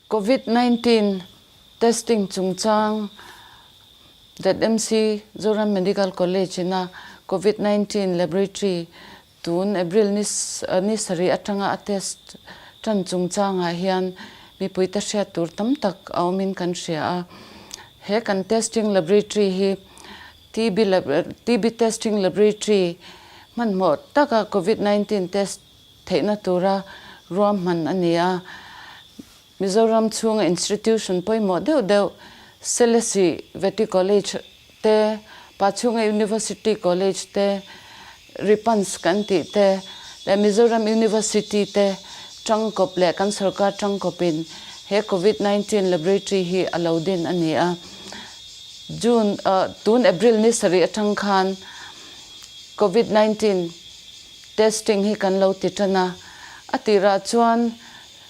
Covid 19 testing chungchang ZMC Zoram Medical College ina Covid 19 Laboratory tun April ni ni sarih atanga a test tan chungchangah hian mipuite hriat tur tam tak a awmin kan hria a. He kan testing laboratory hi TB TB testing laboratory hmanhmawh taka Covid 19 test theihna tura ruahman a ni a. Mizoram chhunga institution pawimawh deuh deuh Selesih Vety College te, Pachhunga University College te, Ripans kan tih te leh Mizoram University te tangkawp leh kan sorkar tangkawpin he Covid 19 Laboratory hi a lo din a ni a. June tun April ni sarih atang khan Covid 19 testing hi kan lo ti tan a, a tirah chuan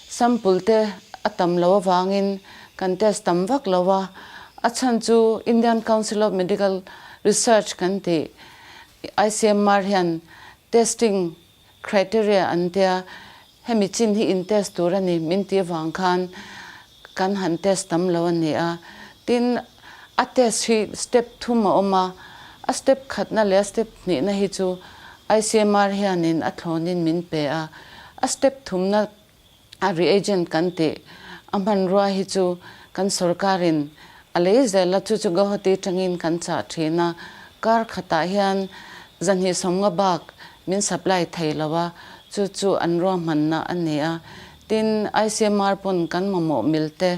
sample te a tam lo avangin kan test tam vak lo a, a chhan chu Indian Council of Medical Research kan tih ICMR hian testing criteria an tia, hemi chin hi in test tur a ni min tih avang khan kan han test tam lo a ni a. Tin, a test hi step thum a awm a, a step khatna leh a step hnihna hi chu ICMR hianin a thlawnin min pe a, a step thumna a reagent kan tih a hmanrua hi chu kan sorkarin a lei zel a, chu chu Guwahati tangin kan chah thin a, kar khatah hian zahnih sawmnga bak min supply thei lo a, chu chu an ruahmanna a ni a. Tin, ICMR pawn kan mamawh mil te,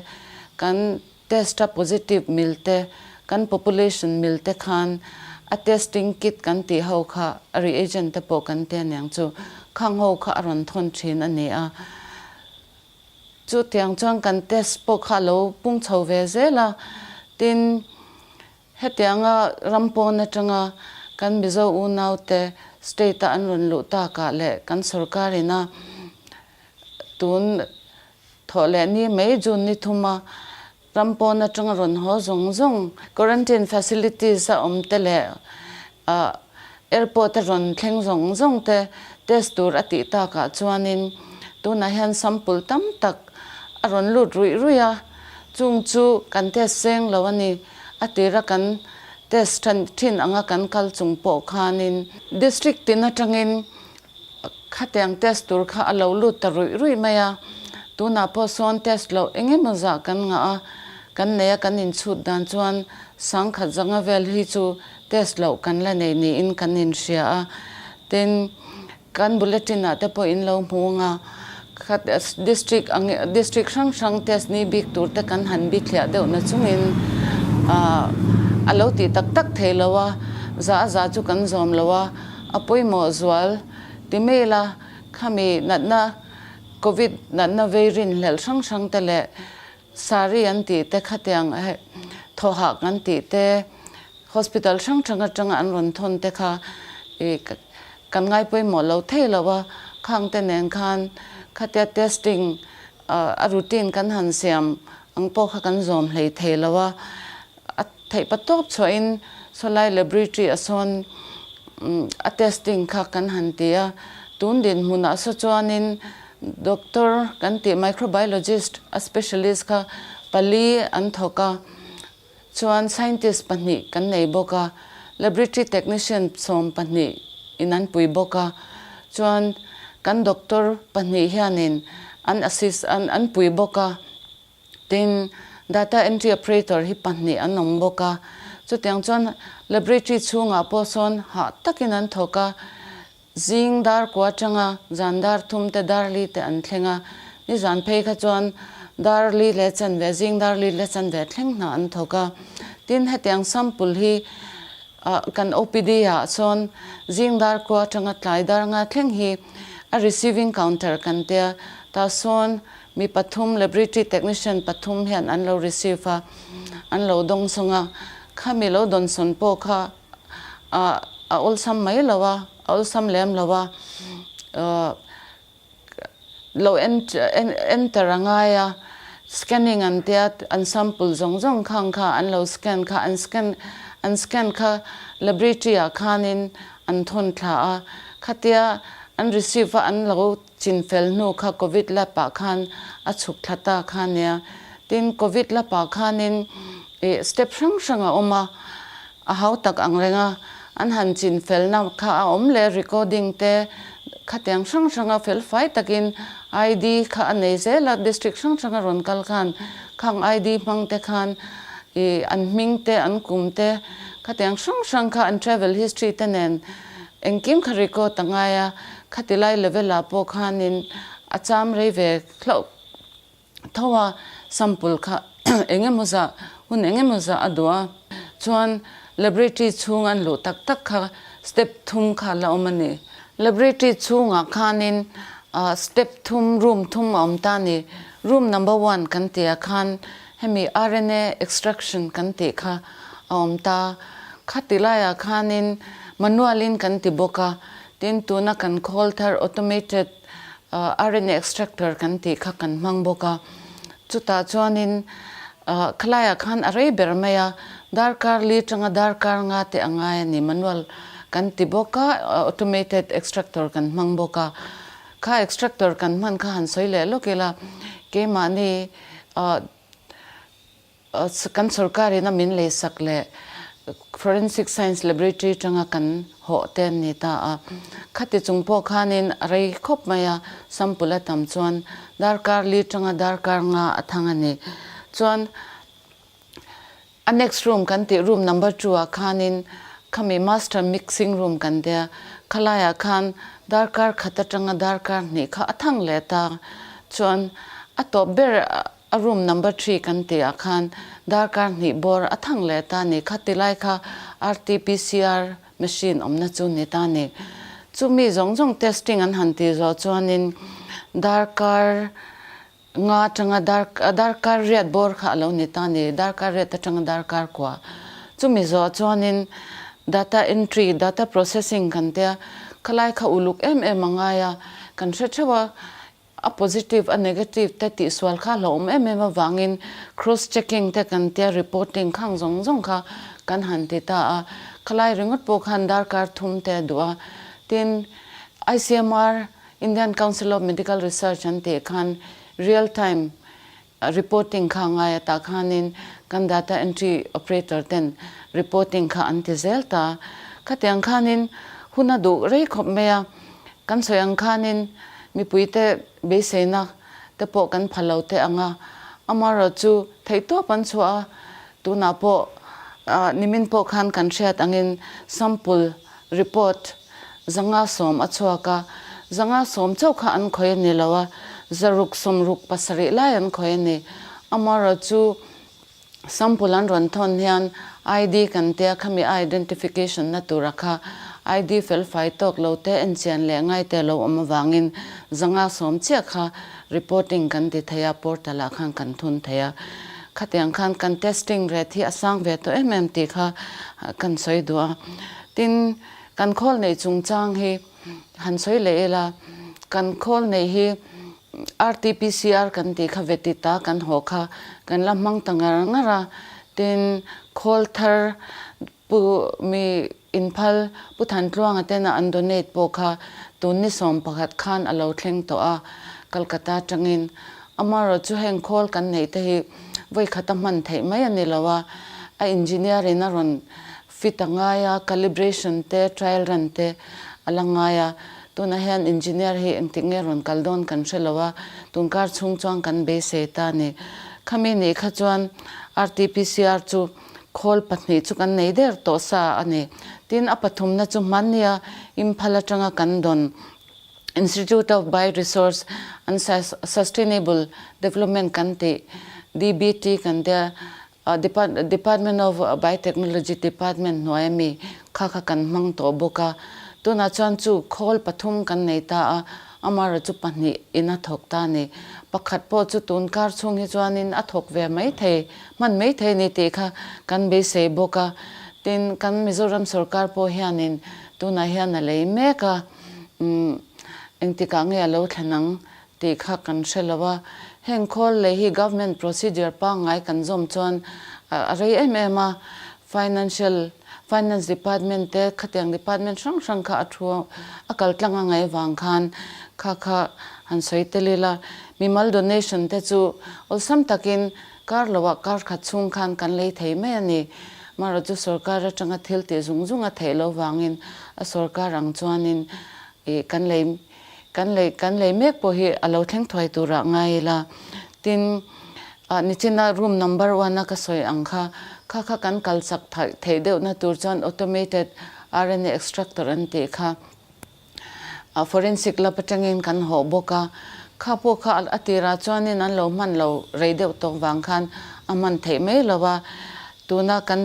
kan test a positive mil te, kan population mil te khan a testing kit kan tih ho kha a reagent te pawh kan ti aniang chu, khang ho kha a rawn thawn thin a ni a. Chutiang chuan kan test pawh kha a lo pung chho ve zel a, tin, Hetianga ram pawn atanga kan Mizo unaute state-a an rawn luh takah leh kan sorkar ina tun thawh leh ni mai June ni thuma ram pawn atanga rawn haw zawng zawng quarantine facilities a awm te leh airport a rawn thleng zawng zawng te test tur a tih takah chuanin tunah hian sample tam tak a rawn lut ruih ruih a, chung chu kan test seng lo a ni. A tira kan test than thin anga kan kal chung pawh khanin district tin atangin khatiang test tur kha a lo lut ta ruih ruih mai a, tunah pawh sawn test loh eng emaw zah kan ngah a, kan nei a kan inchhut dan chuan sangkhat zanga vel hi chu test loh kan la nei niin kan inhria a, tin Kan bulletin ah te pawh in lo hmu ang a, khat district ang district hrang hrang test ni bik tur te kan han bithliah deuh na chungin ah a lo tih tak tak thei lo a, za a za chu kan zawm lo a, a pawimawh zual ti mai ila khami natna covid natna vei rinhlelh hrang hrang te leh sari an tih te khatiang thawhah kan tih te hospital hrang hrang atanga an rawn thawn te kha ih Kan ngai pawimawh lo thei lo a, khang te nen khan khatia testing a routine kan han siam ang pawh kha kan zawm hlei thei lo a, a theih pa tawp chhuahin sawlai laboratory a sawn a testing kha kan han ti a, tun dinhmunah saw chuanin doctor kan tih microbiologist a specialist kha pali an thawk a. Chuan scientist pahnih kan nei bawk a, laboratory technician 12 in an pui bawk a, chuan kan doctor pahnih hianin an assist an an pui bawk a, tin data entry operator hi pahnih an awm bawk a, chutiang chuan laboratory chhungah pawh sawn hah takin an thawk a, zing dar kua atanga zan dar thum te dar li te an thleng a, nizan phei kha chuan dar li leh chanve zing dar li leh chanve thleng hna an thawk a, tin hetiang sample hi ah kan OPD ah sawn zing dar kua atanga tlai dar nga thleng hi a receiving counter kan tia tah sawn mi pathum laboratory technician pathum hian an lo receive a an lo dawngsawng a, khami lo dawnsawn pawh kha ah a awlsam mai lo a, a awlsam lem lo a, lo enter a ngai a, scanning an tia an sample zawng zawng khang kha an lo scan kha an scan an scan kha laboratory ah khanin an thawn thla a, khatia an receive a an lo. chinfel hnu kha Covid lab ah khan a chhuk thla ta kha nia. Tin, Covid lab ah khanin ih step hrang hrang a awm a, a hau tak ang reng a, an han chinfelna kha a awm leh recording te khatiang hrang hranga felfai takin ID kha a nei zel a, district hrang hranga rawn kal khan khang ID hmang te khan ih an hming te an kum te khatiang hrang hrang kha an travel history te nen engkim kha record a ngai a, khati lai level ah pawh khanin a cham rei ve hlauh. Tho a, sample kha eng emaw zah, hun eng emaw zah a duh a, chuan laboratory chhung an luh tak tak kha step thum kha la awm a ni. Laboratory chhungah khanin step thum, room thum a awm ta a ni. Room number one kan tihah khan hemi RNA extraction kan tih kha a awm ta. Khati laiah khanin manual in kan ti bawk a, tin tuna kan khawl thar automated RNA extractor kan tih kha kan hmang bawk a, chutah chuanin khalaiah khan a rei ber mai a, darkar li tanga darkar nga te a ngai a ni, manual kan ti bawk a, automated extractor kan hmang bawk a, kha extractor kan hman kha han sawi leh lawk ila, keimahni Kan sorkarin a min leisak leh Forensic Science Laboratory tanga kan hawh te an ni ta a. Khati chung pawh khanin a rei khawp mai a, sample a tam chuan darkar li tanga darkar nga a thang a ni. Chuan a next room kan tih room number 2 ah khanin khami master mixing room kan tia, khalaiah khan darkar khat atanga darkar hnih kha a thang leh ta. Chuan a tawp ber A room number 3 kan tih ah khan darkar hnih bawr a thang leh ta ni kha tilai kha RTPCR machine awmna chu ni ta ni. Chumi zawng zawng testing an han tih zawh chuanin darkar nga atanga darkar riat bawr kha a lo ni ta ni, darkar riat atanga darkar kua. Chumi zawh chuanin data entry, data processing kan tia khalai kha uluk em em a ngai a, kan hre theuh a. A positive a negative te tihsual kha hlauhawm em em avangin cross checking te kan tia reporting khang zawng zawng kha kan han ti ta a, khalai ringawt pawh khan darkar thum te a duh a. Tin, ICMR, Indian Council of Medical Research an tih khan real time reporting kha ngai a tah khanin kan data entry operator ten reporting kha an ti zel ta. Khatiang khanin hun a duh rei khawp mai a, kan sawi ang khanin mipuite beiseina te pawh kan pha lo teh ang a, amaherawhchu theihtawp an chhuah a, tunah pawh nimin pawh khan kan hriat angin sample report 110 a chhuak a, 110 chauh kha an khawih a ni lo a, 667 lai an khawih a ni. Amaherawhchu sample an rawn thawn hian ID kan tia khami identification na tura kha ID felfai tawk lo te enchian leh ngai te lo awm avangin 110 chiah kha reporting kan ti thei a, portal ah khan kan thun thei a. Khatiang khan kan testing rate hi a sang ve tawh em em tih kha kan sawi duh a. Tin, kan khawl neih chungchang hi han sawi leh ila, kan khawl neih hi RTPCR kan tih kha veti ta kan haw kha kan la hmang ta ngar ngar a, tin khawl thar Pu mi inphal Pu Thantluanga tena an donate pawh kha tun ni 11 khan a lo thleng tawh a, Calcutta atangin. Amaherawhchu heng khawl kan neih te hi vawi khata hman theih mai a ni lo a, a engineer in a rawn fit a ngai a, calibration te, trial run te a la ngai a. Tunah hian engineer hi engtik nge rawn kal dawn kan hre lo a, tunkar chhung chuan kan beisei ta a ni. Khami nih kha chuan RTPCR chu khawl pahnih chu kan nei der tawh sa a ni. Tin, a pathumna chu hmannia Imphal atanga kan dawn Institute of Bioresource and Sustainable Development kan tih, DBT kan tia, Department of Biotechnology Department hnuaia mi kha kha kan hmang tawh bawk a. Tunah chuan chu khawl pathum kan nei ta a, amaherawhchu chu pahnih in a thawk ta a ni. Pakhat pawh chu tun kar chhung hi chuanin a thawk ve mai thei, hman mai thei a ni tih kha kan beisei bawk a. Tin, kan Mizoram sorkar pawh hianin tunah hian a lei mek a, engtikah nge a lo thlen ang tih kha kan hre lo a, heng khawl lei hi government procedure pangngai kan zawm chuan a rei em em a, financial Finance Department te khatiang department hrang hrang kha a thu a kal tlang a ngaih avang khan kha kha han sawi tel ila. Mimal donation te chu awlsam takin kar loah kar khat chhung khan kan lei thei mai a ni. Marawh chu sorkar atanga thil tih zung zung a theih loh vangin a sorkar ang chuanin ih kan lei kan lei kan lei mek pawh hi a lo thleng thuai turah ngai ila. Tin, ah nichina room number one a ka sawi ang kha, kha kha kan kal chak theih deuhna tur chuan automated RNA extractor an tih kha ah forensic lab atangin kan hawh bawk a. Kha pawh kha a tirah chuanin an lo hman lo rei deuh tawk vang khan a hman theih mai lo a. Tuna kan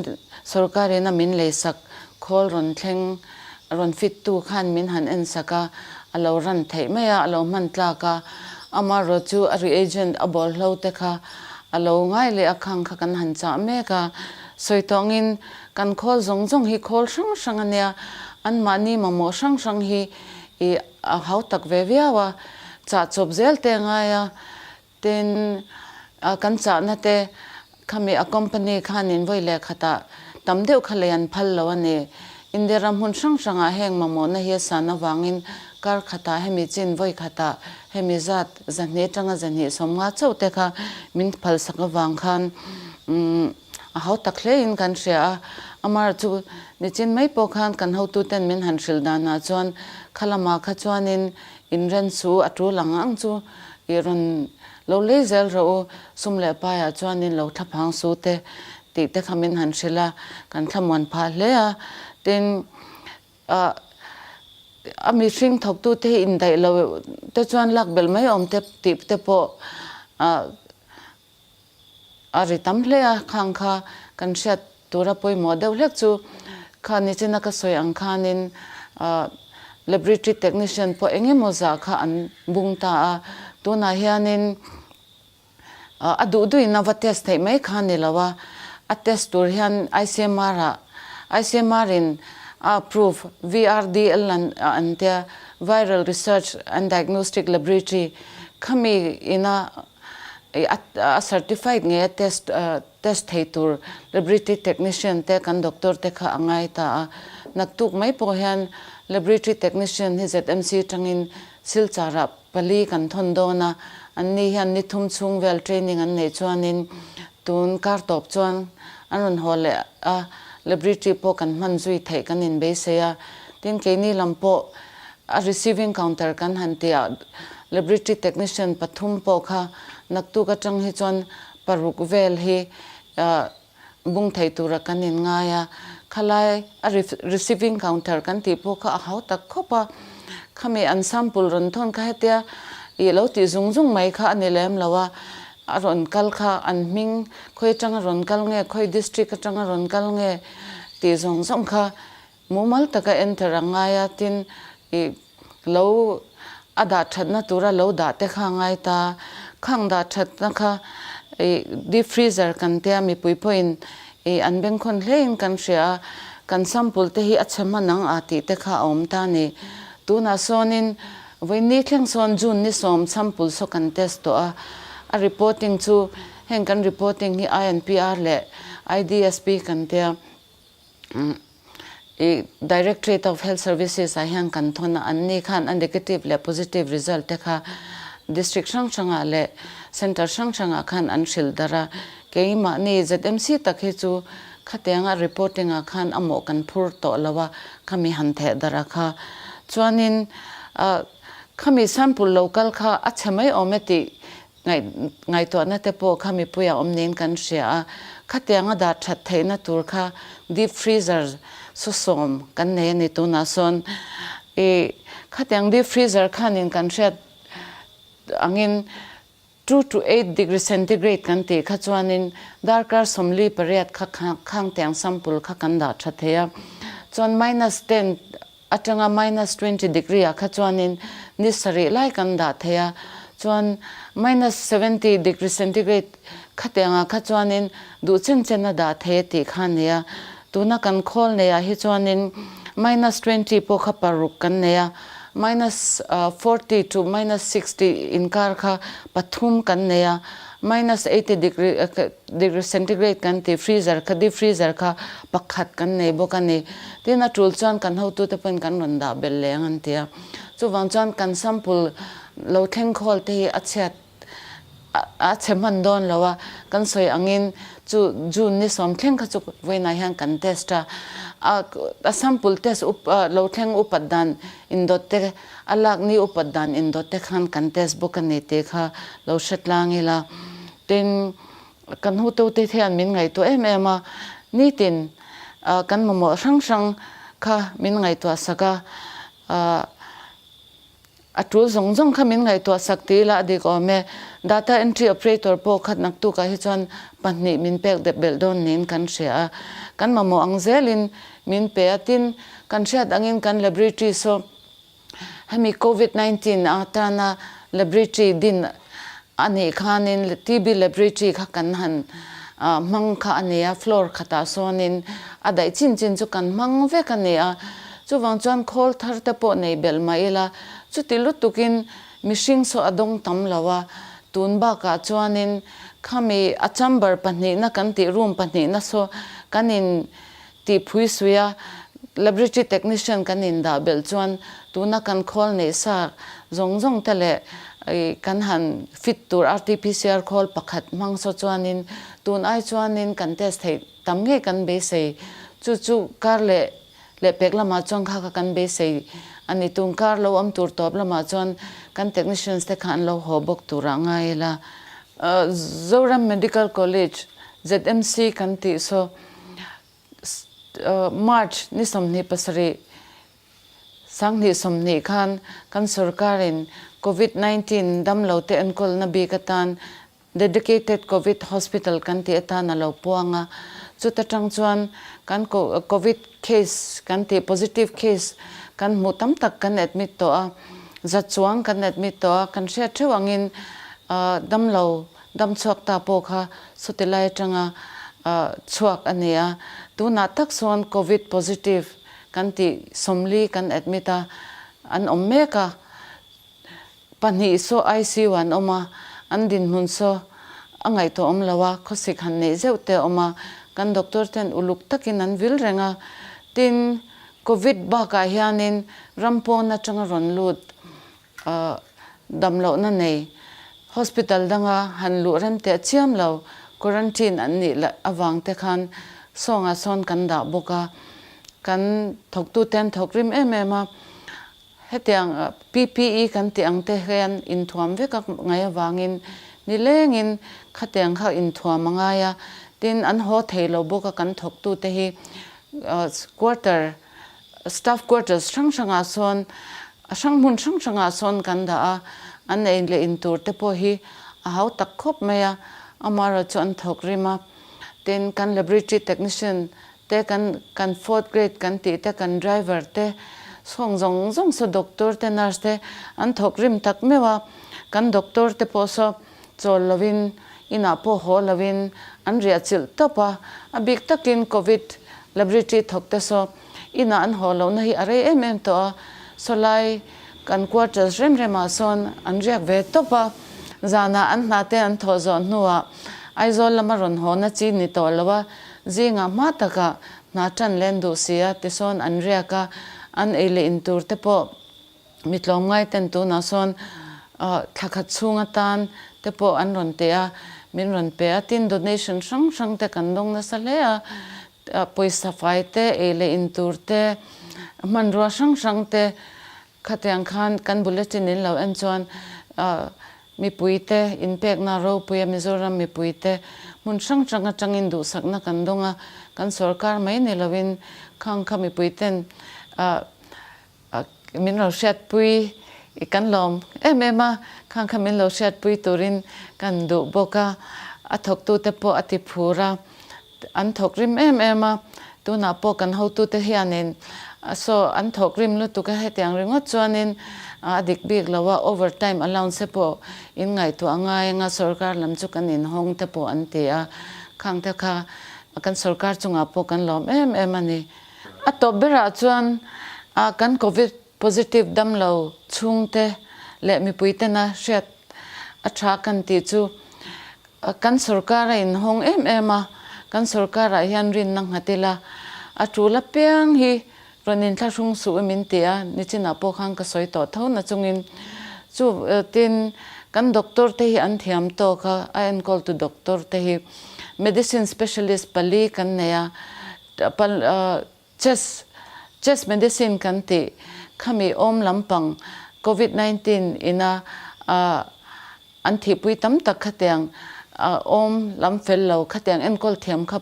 sorkarin a min leisak khawl rawn thleng rawn fit tu khan min han en sak a, a lo ran theih mai a, a lo hman tlak a, amarawh chu a reagent a bawlhlo te kha a lo ngai leh a khang kha kan han chah mek a, sawi tawngin kan khawl zawng zawng hi khawl hrang hrang a nia, anmahni mamawh hrang hrang hi ih a hau tak ve viau a, chah chawp zel te a ngai a. Tin, kan chahna te khami a company khanin vawi leh khatah tam deuh kha lei an phal lo a ni. India ram hmun hrang hrangah heng mamawhna hi a san avangin kar khatah hemi chin vawi khatah hemi zat zahnih atanga zahnih 50 chauh te kha min phalsak avang khan a hau tak hlein kan hria a. Amar chu nichin mai pawh khan kan hotuten min han hrilh danah chuan khalamah kha chuanin Inren chu a tul ang ang chu i rawn lo lei zel rawh u, sum leh paiah chuanin lo thlaphang su te tih te kha min han hrilh a, kan thlamuan phah hle a. Tin, ah a mihring thawktute hi indaih lo te chuan lak belh mai awm te tih te pawh ah A ri tam hle a, khang kha kan hriat tura pawimawh deuh hlek chu kha nichina ka sawi ang khanin laboratory technician pawh eng emaw zah kha an bung ta a, tunah hianin a duh duhin a va test theih mai kha ni lo a, a test tur hian ICMR ah ICMR in a approve VRDL an tia Viral Research and Diagnostic Laboratory khami ina A certified ngei a test test thei tur laboratory technician te kan doctor te kha a ngai ta a. Naktuk mai pawh hian laboratory technician hi ZMC tangin Silchar ah pali kan thawn dawn a, an ni hian ni thum chhung vel training an neih chuanin tun kar tawp chuan an rawn haw leh a, laboratory pawh kan hman zui theih kan inbeisei a. Tin keini lam pawh A receiving counter kan han tih ah laboratory technician pathum pawh kha naktuk atang hi chuan paruk vel hi bung thei tura kan in ngai a, khalai a receiving counter kan tih pawh kha a hau tak khawp a, khami an sample rawn thawn kha hetia ih lo tih zung zung mai kha a ni lem lo a, a rawn kal kha an hming khawi atanga rawn kal nge khawi district atanga rawn kal nge tih zawng zawng kha Mumal taka enter a ngai a, tin i lo a dah thatna tura lo dah te kha a ngai ta. Khang dah thatna kha i deep freezer kan tia mipui pawhin i an bengkhawn hlein kan hria a, kan sample te hi a chhe hman ang a tih te kha a awm ta a ni. Tunah sawnin vawiin thleng sawn June ni sawm sample saw kan test tawh a, a reporting chu heng kan reporting hi INPR leh IDSP kan tia. I Directorate of Health Services ah hian kan thawn a, an ni khan a negative leh positive result te kha district hrang hrangah leh centre hrang hrangah khan an hrilh darh a, keimahni ZMC tak hi chu khatianga reporting ah khan a mawh kan phur tawh lo a, khami han theh darh a kha. Chuanin khami sample lo kal kha a chhe mai awm e tih Ngaihtuahna te pawh kha mipuia awm niin kan hria a, khatianga dah that theihna tur kha deep freezer saw sawm kan nei a ni tunah sawn i khatiang deep freezer khanin kan hriat angin two to eight degree centigrade kan tih kha chuanin darkar 48 kha khangtiang sample kha kan dah tha thei a, chuan minus ten Atanga minus 20 degree ah kha chuanin ni sarih lai kan dah thei a, chuan minus 70 degree centigrade khatiangah kha chuanin duh chen chen a dah thei a tih kha a ni a. Tuna kan khawl neiah hi chuanin minus 20 pawh kha paruk kan nei a, minus 40 to minus 60 inkar kha pathum kan nei a. Minus 80 degree degree centigrade kan tih freezer kha deep freezer kha pakhat kan nei bawk a ni. Tin a tul chuan kan hotute pawhin kan rawn dah belh leh ang an ti a. Chuvang chuan kan sample lo thleng khawl te hi a chhiat a chhe hman dawn lo a, kan sawi angin chu June ni sawm thleng kha chu vawiinah hian kan test a, a sample test up lo thleng upat dan indawt te a lak ni upat dan indawt te khan kan test bawk a ni tih kha lo hre tlang ila. Tin, kan hutute hian min ngaihtuah em em a, nitin kan mamawh hrang hrang kha min ngaihtuah sak a, A tul zawng zawng kha min ngaihtuah sak ti ila a dik awm e. Data entry operator pawh khat naktukah hi chuan pahnih min pek dep belh dawn niin kan hria a. Kan mamawh ang zelin min pe a, tin kan hriat angin kan laboratory saw hemi covid 19 atana laboratory din a nih khanin TB laboratory kha kan han hmang kha a ni a, floor khatah sawnin a daih chin chin chu kan hmang vek a ni a. Chuvang chuan khawl thar te pawh nei belh mah ila, chuti lutukin mihring saw a dawng tam lo a, tun bakah chuanin khami a chamber pahnihna kan tih room pahnihna saw kan in tih phui sui a, laboratory technician kan in dah belh chuan tuna kan khawl neih sa zawng zawng te leh kan han fit tur RTPCR khawl pakhat hmang saw chuanin tun ai chuanin kan test theih tam ngei kan beisei. Chu chu kar leh lehpek lamah chuan kha kha kan beisei a ni. Tun kar lo awm tur tawp lamah chuan kan technicians te kha an lo haw bawk turah ngai ila. Zoram Medical College, ZMC, kan tih saw March ni 27, 2020 khan kan sorkarin Covid 19 damlote enkawlna bik atan Dedicated Covid Hospital kan tih atan a lo puang a, chuta tang chuan kan Covid case kan tih positive case kan hmuh tam tak kan admit tawh a, za chuang kan admit tawh a, kan hriat theuh angin damlo dam chhuak ta pawh kha sawti lai atanga chhuak a ni a, tunah tak sawn Covid positive kan tih 40 kan admit a, an awm mek a. Pahnih saw ICU an awm a, an dinhmun saw a ngaihtuah awm lo a, khawsik han neih zeuh te a awm a, kan doctor ten uluk takin an vil reng a. Tin, Covid bakah hianin ram pawn atanga rawn lut damlohna nei hospital danga han luh rem teh chiam lo, quarantine an nih avang te khan sawngah sawn kan dah bawk a, kan thawktute an thawk rim em em a. Hetiang PPE kan tih ang te hian inthuam vek a ngai avangin nilengin khatiang kha inthuam a ngai a, tin an haw thei lo bawk a kan thawktute hi quarter staff quarters hrang hrangah sawn a hrang hmun hrang hrangah sawn kan dah a, an ei leh in tur te pawh hi a hau tak khawp mai a, amaherawhchu chu an thawk rim a, tin kan laboratory technician te kan kan fourth grade kan tih te kan driver te sawng zawng zawng saw doctor te nurse te an thawk rim tak meuh a, kan doctor te pawh saw chawl lovin inah pawh haw lovin an riah chilh tawp a, a bik takin covid laboratory thawk te saw inah an haw lohna hi a rei em em tawh a, saw lai kan quarters rem remah sawn an riak ve tawp a, zanah an hna te an thawh zawh hnuah Aizawl lama rawn haw na chi ni tawh lo a. Zingah hma takah hna tan len duh si a, tisawn an riak a, an ei leh in tur te pawh mi tlawmngai ten tunah sawn thla khat chhung atan te pawh an rawn teh a, min rawn pe a, tin donation hrang hrang te kan dawng nasa hle a, pawisa fai te, ei leh in tur te, hmanrua hrang hrang te Khatiang khan kan bulletin in lo en chuan mipuite inpekna ropuia Mizoram mipuite hmun hrang hrang atangin duhsakna kan dawng a, kan sorkar mai ni loin khang kha mipuiten min lo hriatpui kan lawm em em a, khang kha min lo hriatpui turin kan duh bawk a, a thawktute pawh a ti phur a. An thawk rim em em a, tunah pawh kan hotute hianin saw an thawk rim lutuk a, hetiang ringawt chuanin a dik bik lo a, over time allowance te pawh in ngaihtuah a ngai anga sorkar lam chu kan inhawng te pawh an ti a, khang te kha kan sorkar chungah pawh kan lawm em em a ni. A tawp berah chuan kan covid positive damlo chhungte leh mipuitena hriat a tha kan tih chu. Kan sorkar a inhawng em em a, kan sorkarah hian rinna nghat ila, a tul apiang hi rawn inthlahrung suh i min ti a, nichinah pawh khan ka sawi tawh tho na chungin chu tin kan doctor te hi an thiam tawk a, a enkawltu doctor te hi medicine specialist pali kan nei a, Chest, Chest medicine kan tih khami awm lampang Covid 19 ina an thihpui tam tak khatiang awm lam fel lo khatiang enkawl thiam kha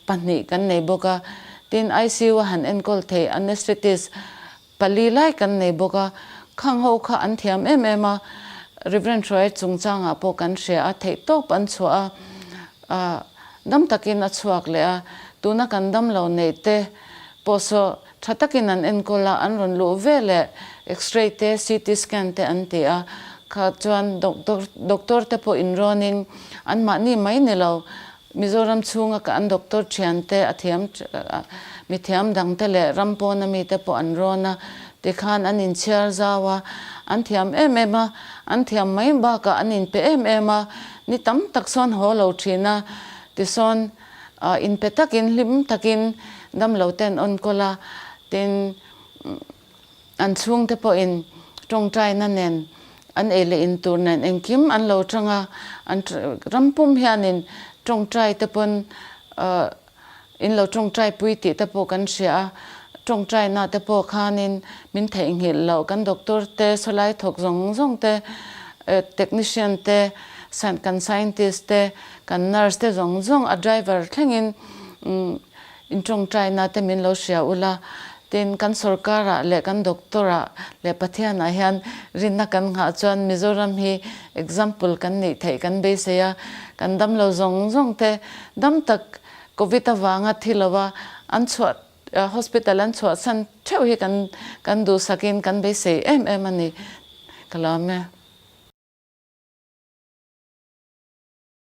pahnih kan nei bawk a, tin ICU a han enkawl thei anesthetist pali lai kan nei bawk a, khang ho kha an thiam em em a, Reverend Hruaia chungchangah pawh kan hria a, theihtawp an chhuah a, dam takin a chhuak leh a, tuna kan damlo neih te pawh saw tha takin an enkawl a, an rawn luh ve leh X-ray te, CT scan te an ti a, kha chuan doctor doctor te pawh inrawnin anmahni mai ni lo Mizoram chhunga ka an doctor thian te a thiam mi thiam dang te leh ram pawna mi te pawh an rawn a, tikhan an inchhiar zau a, an thiam em em a, an thiam mai bakah an inpe em em a, ni tam tak sawn haw lo thin a, tisawn inpe takin hlim takin damlo te an enkawl a, tin an chhungte pawhin tawngtaina nen an ei leh in tur nen engkim an lo chang a, an ram pum hianin tawngtai te pawn in lo tawngtai pui tih te pawh kan hria a, tawngtaina te pawh khanin min theihnghilh loh kan doctor te sawlai thawk zawng zawng te technician te kan scientist te kan nurse te zawng zawng a driver thlengin In tawngtaina te min lo hria ula, tin kan sorkarah leh kan doctor-ah leh Pathianah hian rinna kan nghah chuan Mizoram hi example kan nih theih kan beisei a, kan damlo zawng zawng te dam tak Covid avanga thi lova an chhuah hospital an chhuahsan theuh hi kan kan duhsakin kan beisei em em a ni. Ka lawm e.